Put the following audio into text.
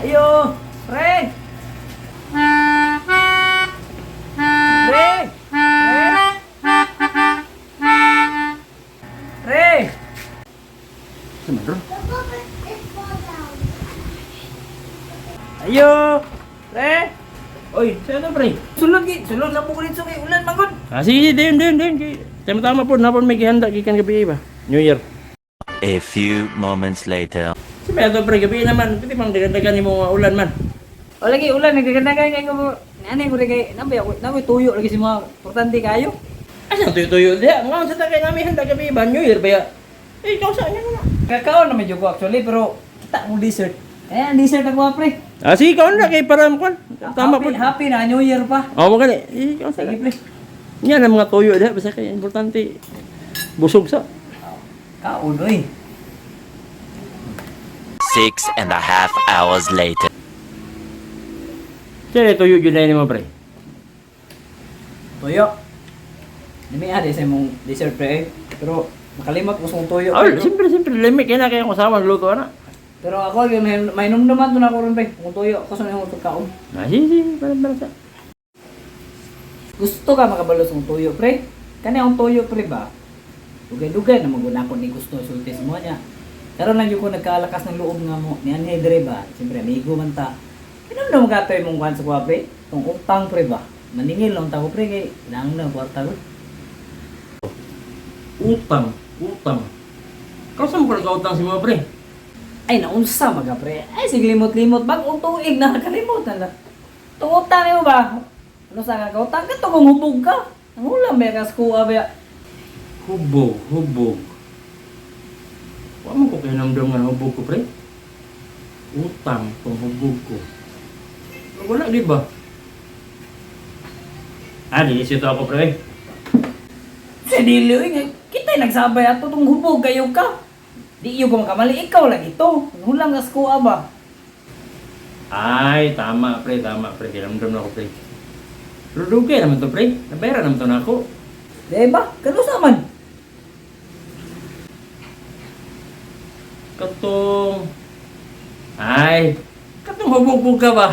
Ayo, pre. Pre! Pre! Pre! Sa man ron? Ayo! Pre! Oy, sa to pre? Sulod gi, sulod lang po ko dito kay ulan manggod. Ah, sige, sige, dayon, dayon, dayon. Kay tama-tama po, napon may gihanda gikan gabi ba? New Year. A few moments later. Sige, ato pre, gabi naman, pwede pang dagan-dagan nimo nga ulan man. O lagi ulan nagdagandagan kay ko. Nanay ko rin kay nabay ako, nabay tuyo lagi si mga importante kayo. Asa tuyo-tuyo diha? Ngaon sa takay namin handa gabi ba? New Year ba ya? Eh, ikaw sa inyo na. Kakaon na medyo ko actually pero kita mo dessert. Eh, ang dessert ako pre. Ah, sige, ikaw na kay para mo Tama happy, po. Happy na New Year pa. Oo, mo gani. Eh, ikaw sa Sige pre. Yan ang mga tuyo diha basta kay importante busog sa. Kaon oy. 6.5 hours later. Sige, tuyo jud na nimo pre. Tuyo. Nami ade sa imong dessert pre. Eh. Pero nakalimot ko sa imong tuyo. Ah, siyempre, siyempre, limit kay na kay akong asawa luto ana. Pero ako may naman to na ako ron pre. Kung tuyo ako sa imong pagkaon. Ah, sige, sige, para para sa. Gusto ka makabalo sa imong tuyo pre? Kani ang tuyo pre ba? Dugay-dugay na maguna ako ni gusto sulti sa mo niya. Karon lang yun ko nagkalakas ng loob nga mo ni anhi dire ba. Siyempre amigo man ta. Inom na mga toy mong kuan sa kuha pre. Tong utang pre ba. Maningil lang ta ko pre kay nang na kwarta ko. Utang, utang. Kau sa mo ka utang si mga pre? Ay naunsa maga pre. Ay sige limot-limot bag-ong tuig na nakalimot na lang. Tong utang nimo ba? Ano sa ka utang ka kung hubog ka. Ang ulam ba ka sa kuha ba? Hubog, hubog. Wa man ko kay namdam nga hubog ko pre. Utang tong hubog ko. Wala di ba? Ah, di isito ako pre. Sa dili oy nga kita nagsabay ato tong hubog kayo ka. Di iyo ko makamali ikaw lang ito. Ang ulam ka sa kuha ba? Ay, tama pre, tama pre. Kinamdam na ako pre. Pero dugay naman to pre. Nabayaran naman to na ako. Di ba? Kanusa man? Katong... Ay, katong hubog-hubog ka ba?